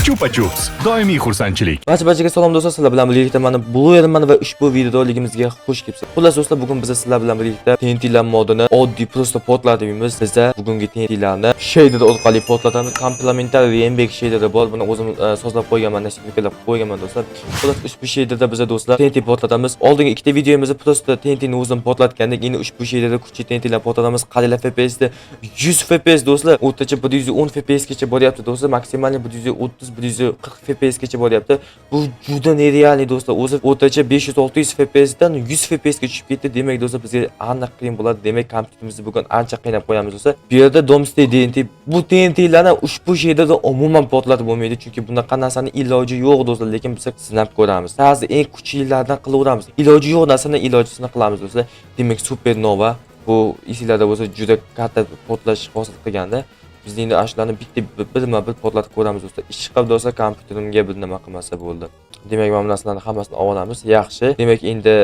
Chupa Chups doimiy xursandchilik. Barcha barchaga salom do'stlar, sizlar bilan birgalikda mana Bluerman va ushbu videoroligimizga xush kelibsiz. Xullas do'stlar, bugun biz sizlar bilan birgalikda TNTlar modini oddiy просто portlatmaymiz. Biza bugungi TNTlarni shader orqali portlatamiz. Complementary Remake shaderi bor. Buni o'zim sozlab qo'yganman, nasibkalab qo'yganman do'stlar. Xullas ushbu shaderda biza do'stlar TNT portlatamiz. Oldingi ikkita videomizda просто TNTni o'zim portlatgandik. Endi ushbu shaderda kuchli TNTlar portlatamiz. Qaranglar, FPSda 100 FPS do'stlar, o'rtacha 110 FPS gacha boryapti do'stlar, maksimal 130 140 FPS gacha boryapti. Bu juda нереальный do'stlar. O'zi o'rtacha 500-600 FPS dan 100 FPS ga tushib ketdi. Demak do'stlar, bizga aniq qiyin bo'ladi. Demak, kompyuterimizni bugun ancha qiynab qo'yamiz do'stlar. Bu yerda Doomsday TNT, bu TNTlarni ushbu shaderda umuman portlatib bo'lmaydi, chunki bunaqa narsani iloji yo'q do'stlar, lekin biz sinab ko'ramiz. Ba'zi eng kuchlilardan qilaveramiz. Iloji yo'q narsani ilojisini qilamiz do'stlar. Demak, Supernova bu esinglarda bo'lsa, juda katta portlash hosil qilganda. Biz endi ana shularni bitta birma bir portlatib ko'ramiz do'stlar. Ish qilib do'stlar, kompyuterimga bir nima qilmasa bo'ldi. Demak, mana bu narsalarni hammasini olib olamiz. Yaxshi. Demak, endi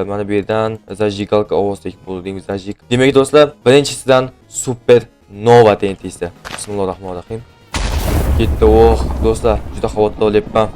mana bu yerdan зажигалка olsak bo'ldi. Demak, зажиг. Demak do'stlar, birinchisidan Super Nova TNTsi. Bismillahirrohmanirrohim. Ketdi. Oh, do'stlar, juda xavotir olyapman.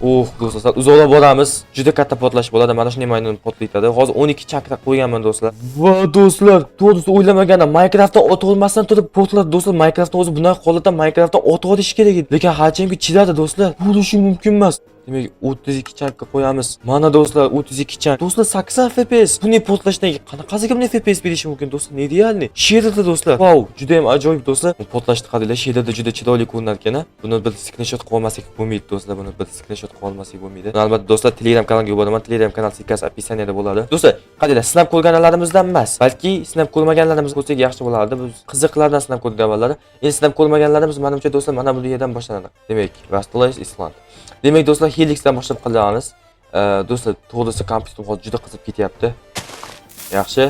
Oh, do'stlar, sal uzoqroq boramiz. Juda katta portlash bo'ladi. Mana shunday maydon portlaydi. Hozir 12 chakra qo'yganman do'stlar. Va do'stlar, to'g'risi o'ylamagandim. Minecraftdan ot olmasdan turib portladi do'stlar. Minecraftni o'zi bunaqa holatda Minecraftdan otib olish kerak edi. Lekin hachimki chidadi do'stlar. Bo'lishi mumkin emas. Demak, 32 chakka qo'yamiz. Mana do'stlar, 32 chak. Do'stlar, 80 FPS. Bunday portlashdan keyin qanaqasiga bunday FPS berishi mumkin do'stlar? Нереальный. Shaderda do'stlar. Vau, juda ham ajoyib do'stlar. Bu portlashni qaranglar, shaderda juda chiroyli ko'rinar ekan. Buni bir skrinshot qilib olmasak bo'lmaydi do'stlar. Buni bir skrinshot qilib olmasak bo'lmaydi. Buni albatta do'stlar, Telegram kanaliga yuboraman. Telegram kanal ссылка si описание da bo'ladi. Do'stlar, qaranglar, sinab ko'rganlarimizdan emas, balki sinab ko'rmaganlarimiz ko'rsak yaxshi bo'lardi. Biz qiziqlardan sinab ko'rdik avvallari. Endi sinab ko'rmaganlarimiz menimcha do'stlar, mana bu yerdan boshlanadi. Demak, Vastless Island. Demak do'stlar, Helixdan boshlab qilamiz. Do'stlar, to'g'risi kompyuterim hozir juda qizib ketyapti. Yaxshi.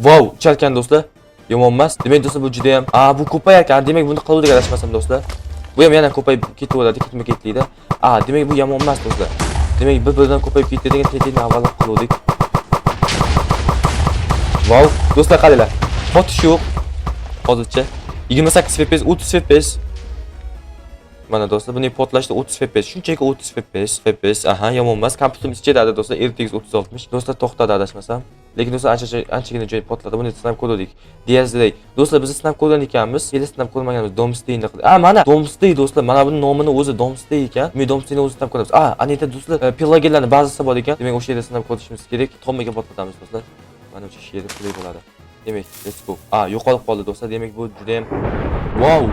Vau, ucharkan do'stlar. Yomon emas. Demak do'stlar, bu juda ham, a, bu ko'payar ekan. Demak, buni qiluvdik adashmasam do'stlar. Bu ham yana ko'payib ketaveradi, ketma-ketlikda. A, demak bu yomon emas do'stlar. Demak, bir-biridan ko'payib ketdi degan TNTni avvalroq qiluvdik. Vau, do'stlar qaranglar. Qotish yo'q. Hozircha 28 FPS, 30 FPS. Mana do'stlar, buning portlashda 30 FPS, shunchaki 30 FPS, FPS, aha, yomon emas. Kompyuterimiz ichida do'stlar, RTX 3060. Do'stlar, to'xtadi adashmasam. Lekin do'stlar, ancha anchagina joy portladi. Buni sinab ko'rdik. DSD. Do'stlar, biz sinab ko'rgan ekanmiz. Hali sinab ko'rmaganmiz. Doomsdayni qildik. A, mana Doomsday do'stlar, mana buning nomini o'zi Doomsday ekan. Men Doomsdayni o'zini sinab ko'ramiz. A, ana yerda do'stlar, Pillagerlarning bazasi bor ekan. Demak, o'sha yerda sinab ko'rishimiz kerak. Tomiga portlatamiz do'stlar. Manimcha shu yerda qulay bo'ladi. Demak, let's go. A, yo'qolib qoldi do'stlar. Demak, bu juda ham. Vau!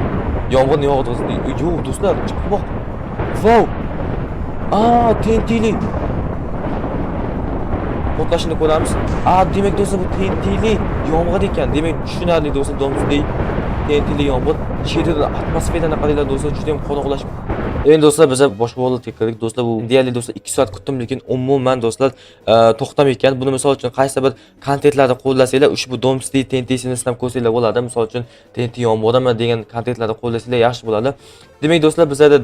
Yomg'irni yog'di. Yo'q do'stlar, chaqmoq. Vau! A, TNTli. Portlashini ko'ramiz. A, demak do'stlar, bu TNTli yomg'ir ekan. Demak, tushunarli do'stlar, Doomsday TNTli yomg'ir. Shu yerda atmosferani qaranglar do'stlar, juda ham qorong'ulashib. Endi do'stlar, biz boshqa holatga kirdik. Do'stlar, bu deyarli do'stlar 2 soat kutdim, lekin umuman do'stlar to'xtamay ekan. Buni misol uchun qaysi bir kontentlarni qo'llasanglar, ushbu Doomsday TNTsini sinab ko'rsanglar bo'ladi. Misol uchun TNT yomg'irimi degan kontentlarni qo'llasanglar yaxshi bo'ladi. Demak do'stlar, bizada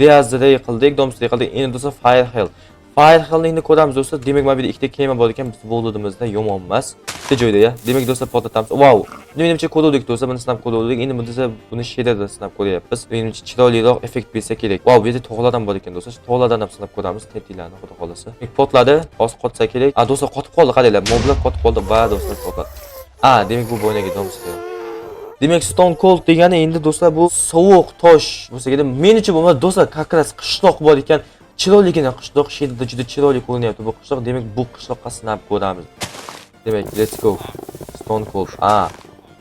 Death qildik, Doomsday qildik. Endi do'stlar, Fire Hell. Fire Hellni endi ko'ramiz do'stlar. Demak, mana bu yerda ikkita kema bor ekan, biz World'imizda yomon emas. Bitta joyda ya. Demak do'stlar, portlatamiz. Vau. Menimcha ko'rdik do'stlar, buni sinab ko'rdik. Endi biz buni shaderda sinab ko'ryapmiz. Menimcha chiroyliroq effekt bersa kerak. Vau, bu yerda tog'lar ham bor ekan do'stlar. Shu tog'lardan ham sinab ko'ramiz TNTlarni, xudo xolasa. Portladi, hozir qotsa kerak. A, do'stlar, qotib qoldi, qaranglar. Moblar qotib qoldi va do'stlar portladi. A, demak bu boyagi Doomsday. Demak, Stone Cold degani endi do'stlar bu sovuq tosh bo'lsa kerak. Menimcha bo'lmadi do'stlar, как раз qishloq bor ekan. Chiroyligina qishloq, shaderda juda chiroyli ko'rinyapti bu qishloq. Demak, bu qishloqqa sinab ko'ramiz. Demak, let's go. Stone Cold. A,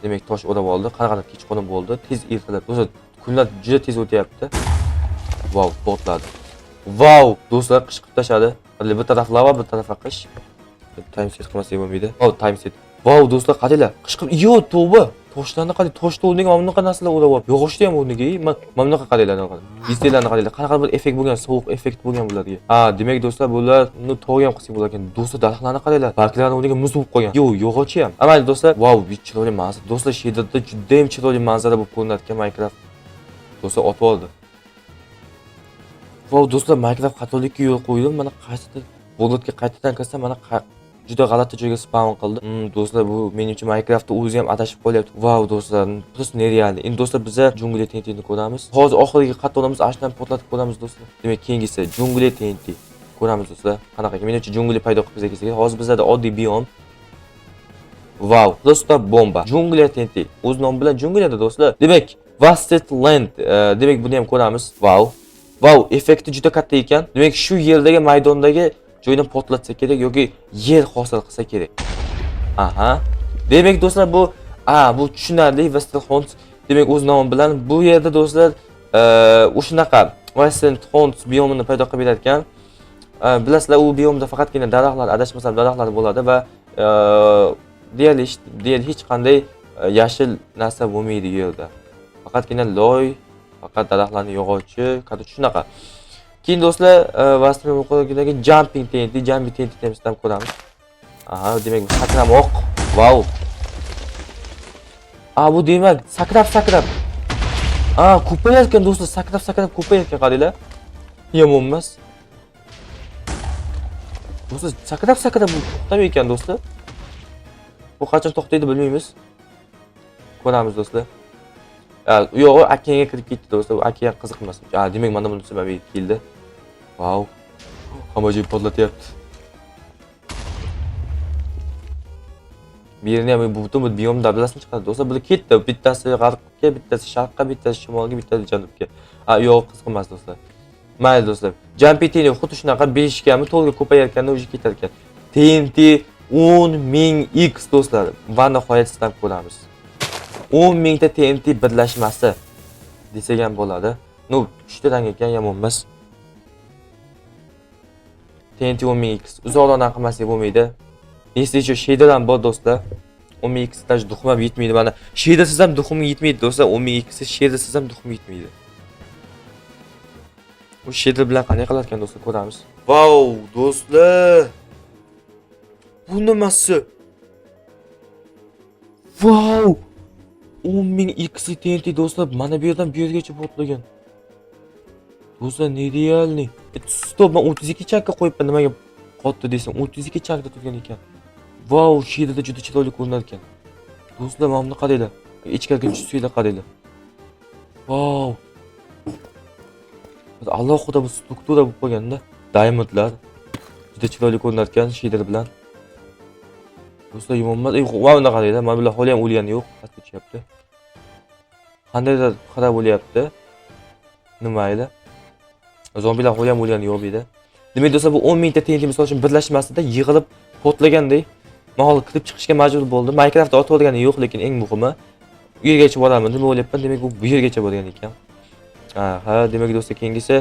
demak tosh o'rab oldi. Qanaqadir kechqurun bo'ldi. Tez ertalab. Do'stlar, kunlar juda tez o'tyapti. Vau, portladi. Vau, do'stlar, qish qilib tashladi. Bir taraf lava, bir tarafa qish. Time set qilmasak bo'lmaydi. Vau, time set. Vau, do'stlar, qaranglar. Qish qilib, yo, tavba. Toshlarni qarang, toshni o'rniga mana bunaqa narsalar o'rab olib. Yog'ochni ham o'rniga, mana bunaqa qaranglar, Listlarni qaranglar. Qanaqa bir effekt bo'lgan, sovuq effekt bo'lgan bularga. Ha, demak do'stlar, bular uni tog' ham qilsak bo'lar ekan. Do'stlar, daraxtlarni qaranglar. Barglarni o'rniga muz bo'lib qolgan. Yo'q, yog'ochi ham. Mayli do'stlar, vau, bu chiroyli manzara. Do'stlar, shaderda juda ham chiroyli manzara bo'lib ko'rinadi ekan Minecraft. Do'stlar, otib oldi. Vau, do'stlar, Minecraft xatolikka yo'l qo'ydim. Mana qaysidir Worldga qaytadan kirsam, mana Juda g'alati joyga spawn qildi. Do'stlar, bu menimcha Minecraftda o'zi ham adashib qolyapti. Vau, do'stlar, просто нереально. Endi do'stlar, biza jungli TNTni ko'ramiz. Hozir oxirgi qatorimiz ashdan portlatib ko'ramiz do'stlar. Demak, keyingisi jungli TNT. Ko'ramiz do'stlar. Qanaqa? Menimcha jungli paydo qilib kelsa kerak. Hozir bizlarda oddiy biom. Vau, просто bomba. Jungli TNT. O'z nomi bilan jungliyada do'stlar. Demak, Wasted Land. Demak, buni ham ko'ramiz. Vau. Vau, effekti juda katta ekan. Demak, shu yerdagi maydondagi joyni portlatsa kerak yoki yer hosil qilsa kerak. Aha. Demak, do'stlar, bu tushunarli Wasted Hunt. Demak, o'z nomi bilan bu yerda do'stlar, o'shanaqa Wasted Hunt biomini paydo qilib berar ekan. Bilasizlar, u biomda faqatgina daraxtlar, adashmasam, daraxtlar bo'ladi va deyarli hech qanday yashil narsa bo'lmaydi u yerda. Faqatgina loy, faqat daraxtlarni yog'ochi, короче, shunaqa. Keyin do'stlar, Wasted Jumping TNT, Jumping TNT ham ko'ramiz. Aha, demak, bu sakramoq. Vau. A, bu demak sakrab sakrab. A, ko'payarkan do'stlar, sakrab sakrab ko'payarkan, qaranglar. Yomon emas. Do'stlar, sakrab sakrab bu to'xtamay ekan do'stlar. Bu qachon to'xtaydi bilmaymiz. Ko'ramiz do'stlar. Ha, u yog'i okeanga kirib ketdi do'stlar. U okean qiziq emas. Ha, demak, mana bunisi mana bu yerga keldi. Vau. Hamma joy portlatyapti. Bu yerni ham bu butun bu biomda bilasizmi chiqadi do'stlar. Bular ketdi. Bittasi g'arbga, bittasi sharqqa, bittasi shimolga, bittasi janubga. Ha, u yog'i qiziq emas do'stlar. Mayli do'stlar. Jumpy TNT xuddi shunaqa 5 gami 4 ga ko'payarkanda уже ketar ekan. TNT 10 000 x do'stlar. Va nihoyat sizdan ko'ramiz. 10 mingta TNT birlashmasi desak ham bo'ladi. Ну, uchta rang ekan, yomon emas. TNT 10 000 x uzoqroqdan qilmasak bo'lmaydi. Если еще shader ham bor do'stlar. 10 000 x даже дух im ham yetmaydi mana. Shadersiz ham дух im yetmaydi do'stlar. 10 000 x shadersiz ham дух im yetmaydi. U shader bilan qanday qilar ekan do'stlar, ko'ramiz. Vau, do'stlar. Bu nimasi? Vau! 10 000 x TNT do'stlar, mana bu yerdan bu yergacha portlagan. Do'stlar, нереальный. Стоп, men 32 chunkka qo'yibman, nimaga qotdi desam, 32 chunkda turgan ekan. Vau, shaderda juda chiroyli ko'rinar ekan. Do'stlar, mana buni qaranglar. Ichkariga tushsanglar qaranglar. Vau. Alohida bu struktura bo'lib qolganda, diamondlar juda chiroyli ko'rinar ekan shader bilan. Do'stlar, yomon emas. Ey, vau, uni qaranglar. Mana bular hali ham o'lgani yo'q, pastga tushyapti. Qandaydir xira bo'lyapti. Nima edi? Zombilar hali ham o'lgani yo'q bu yerda. Demak, do'stlar, bu 10 mingta TNT misol uchun birlashmasida yig'ilib portlagandek. Men hozir kirib chiqishga majbur bo'ldim. Minecraftda otib olgani yo'q, lekin eng muhimi u yergacha boraman deb o'ylayapman. Demak, bu bu yergacha borgan ekan. Ha, demak do'stlar, keyingisi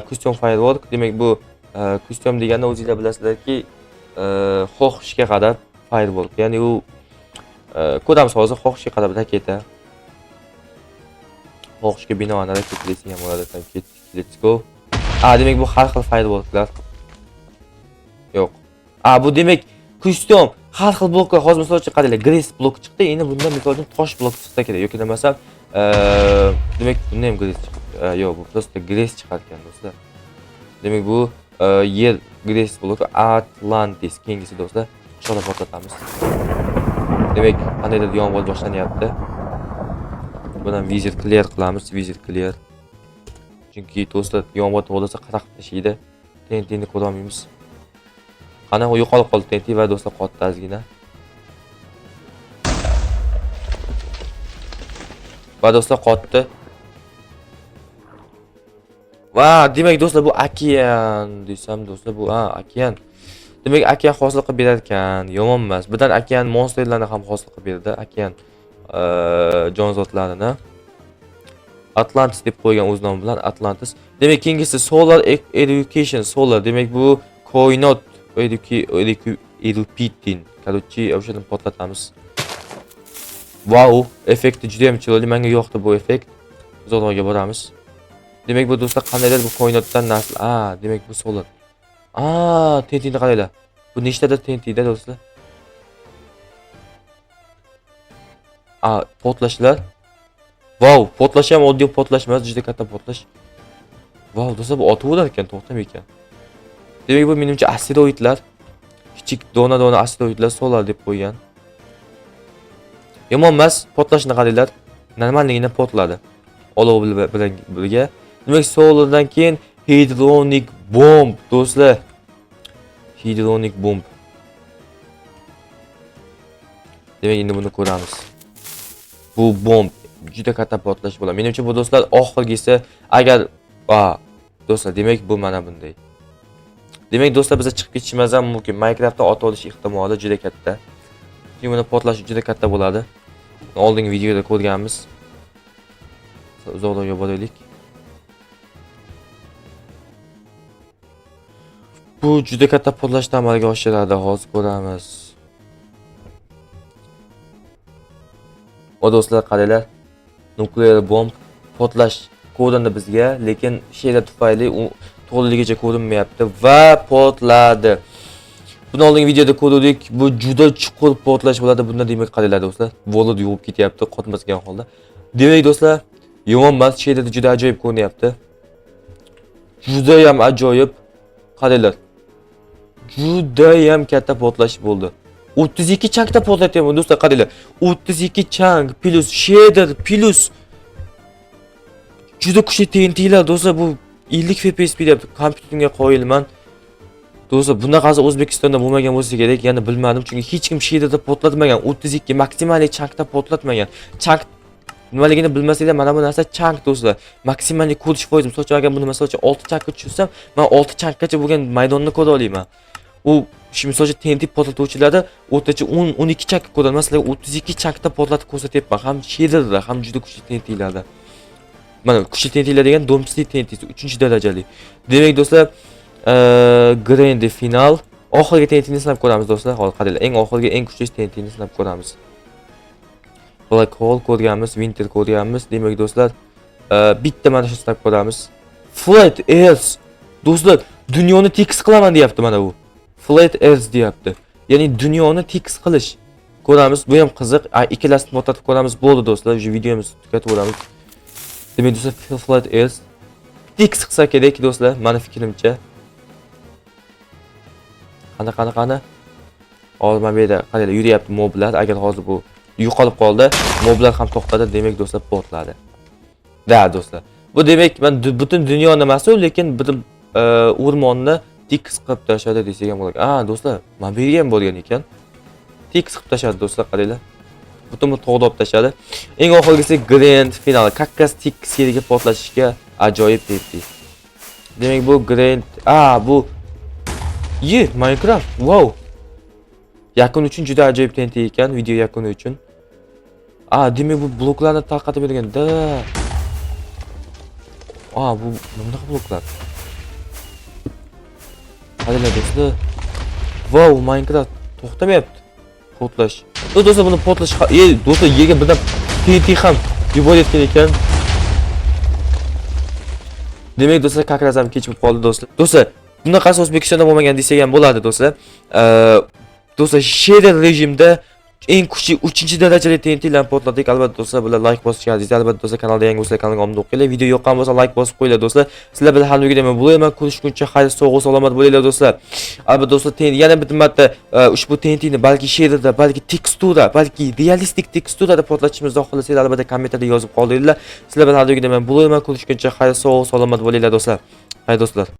custom firework. Demak, bu custom degani o'zinglar bilasizlarki, xohishga qarab firework. Ya'ni u ko'ramiz hozir, xohishga qarab raketa. Xohishga binoan raketa desak ham bo'ladi. Так, ketdik. Let's go. A, demak, bu har xil fireworklar. Yo'q. A, bu demak custom har xil bloklar. Hozir misol uchun qaranglar, grass blok chiqdi. Endi bundan misol uchun tosh blok chiqsa kerak yoki nimasam, demak, bunda ham grass chiqdi. Yo'q, bu просто grass chiqar ekan do'stlar. Demak, bu yer grass bloki. Atlantis keyingisi do'stlar. Quchoqlab portlatamiz. Demak, qandaydir yomg'ir boshlanyapti. Bundan weather clear qilamiz, weather clear. Chunki do'stlar, yomg'ir tug'ilsa qattiq tashiydi. TNTni ko'ra olmaymiz. Qani, u yo'qolib qoldi TNT va do'stlar, qotdi ozgina. Va do'stlar, qotdi. Va demak do'stlar, bu okean desam do'stlar, bu ha, okean. Demak, okean hosil qilib berar ekan, yomon emas. Birdan okean monsterlarni ham hosil qilib berdi, okean jonzotlarini. Atlantis deb qo'ygan o'z nomi bilan Atlantis. Demak, keyingisi Solar Education Solar. Demak, bu koinot Edupitin. Короче, o'shadan portlatamiz. Vau, effekti juda ham chiroyli. Menga yoqdi bu effekt. Uzoqroqga boramiz. Demak, bu do'stlar, qandaydir bu koinotdan nasl. A, demak, bu solar. A, TNTni qaranglar. Bu nechtada TNTda do'stlar? A, portlashlar. Vau, portlash ham oddiy portlash emas, juda katta portlash. Vau, do'stlar, bu otib o'tar ekan, to'xtamay ekan. Demak, bu menimcha asteroidlar. Kichik dona-dona asteroidlar solar deb qo'ygan. Yomon emas, portlashini qaranglar. Normalligini portladi. Olov bilan birga. Demak, solardan keyin hidronik bomb do'stlar. Hidronik bomb. Demak, endi buni ko'ramiz. Bu bomb juda katta portlash bo'ladi. Menimcha bu do'stlar oxirgisi agar do'stlar, demak bu mana bunday. Demak do'stlar, biz chiqib ketishimiz ham mumkin. Minecraftda ot olish ehtimoli juda katta. Chunki buni portlashi juda katta bo'ladi. Oldingi videoda ko'rganmiz. Uzoqroqga boraylik. Bu juda katta portlashni amalga oshiradi, hozir ko'ramiz. O do'stlar qaranglar. Nuklear bomb portlash ko'rindi bizga, lekin shader tufayli u to'g'riligicha ko'rinmayapti va portladi. Buni oldingi videoda ko'rdik. Bu juda chuqur portlash bo'ladi. Bundan demak qaranglar do'stlar, volod yuvib ketyapti qotmasgan holda. Demak do'stlar, yomon emas, shaderda juda ajoyib ko'rinyapti. Juda ham ajoyib. Qaranglar. Juda ham katta portlash bo'ldi. 32 chankda portlatyapman do'stlar, qaranglar. 32 chank plus shader plus juda kuchli TNTlar do'stlar, bu 50 FPS beryapti. Kompyuterimga qoyilman. Do'stlar, bunaqasi O'zbekistonda bo'lmagan bo'lsa kerak, yana bilmadim, chunki hech kim shaderda portlatmagan. 32 maksimal chankda portlatmagan. Chank nimaligini bilmasanglar, mana bu narsa chank do'stlar. Maksimal ko'rish foizi, misol uchun agar buni misol uchun 6 chankka tushirsam, men 6 chankgacha bo'lgan maydonni ko'ra olaman. U misol uchun TNT portlatuvchilarda o'rtacha 10-12 chank ko'radi. Masalan, 32 chankda portlatib ko'rsatyapman. Ham shaderda, ham juda kuchli TNTlarda. Mana kuchli TNTlar degan Doomsday TNTsi 3-darajali. Demak do'stlar, Grand final oxirgi TNTni sinab ko'ramiz do'stlar. Hozir qaranglar, eng oxirgi eng kuchli TNTni sinab ko'ramiz. Black Hole ko'rganmiz, Winter ko'rganmiz. Demak do'stlar, bitta mana shuni sinab ko'ramiz. Flat Earth. Do'stlar, dunyoni tekis qilaman deyapti mana bu. Flat Earth deyapti. Ya'ni dunyoni tekis qilish. Ko'ramiz, bu ham qiziq. Ikkalasini portlatib ko'ramiz. Bo'ldi do'stlar, shu videomizni tugatib o'ramiz. Demak do'stlar, Flat Earth tekis qilsa kerak do'stlar, meni fikrimcha. Qani qani qani. Hozir mana bu yerda qaranglar, yuryapti moblar. Agar hozir bu yo'qolib qoldi, moblar ham to'xtadi, demak do'stlar portladi. Da do'stlar. Bu demak, men butun dunyo nimasi, lekin butun o'rmonni tekis qilib tashladi desak ham bo'ladi. Do'stlar, mana bu yerga ham bo'lgan ekan. Tekis qilib tashladi do'stlar, qaranglar. Butun bu tog'ni olib tashladi. Eng oxirgisi Grand final. Как раз tekis yerga portlashga ajoyib TNT. Demak bu Grand, bu Minecraft. Wow. Yakun uchun juda ajoyib TNT ekan, video yakuni uchun. Demak bu bloklarni tarqatib bergan. Da. Bu bunaqa bloklar. Qaranglar do'stlar. Wow, Minecraft to'xtamayapti. Portlash. Do'stlar, buni portlash, do'stlar, yerga birdan TNT ham yuborayotgan ekan. Demak do'stlar, как раз ham kech bo'lib qoldi do'stlar. Do'stlar, bunaqasi O'zbekistonda bo'lmagan desak ham bo'ladi do'stlar. Do'stlar, shader rejimda eng kuchli 3-darajali TNTlarni portladik. Albatta do'stlar, bular like bosishga aziz. Albatta do'stlar, kanalda yangi bo'lsa kanalga obuna bo'lib qo'yinglar. Video yoqqan bo'lsa like bosib qo'yinglar do'stlar. Sizlar bilan har doimgidek men bo'laman. Ko'rishguncha xayr, sog' salomat bo'linglar do'stlar. Albatta do'stlar, yana bir marta ushbu TNTni balki shaderda, balki tekstura, balki realistik teksturada portlatishimizni xohlasanglar, albatta kommentariyada yozib qoldiringlar. Sizlar bilan har doimgidek men bo'laman. Ko'rishguncha xayr, sog' salomat bo'linglar do'stlar. Xayr do'stlar.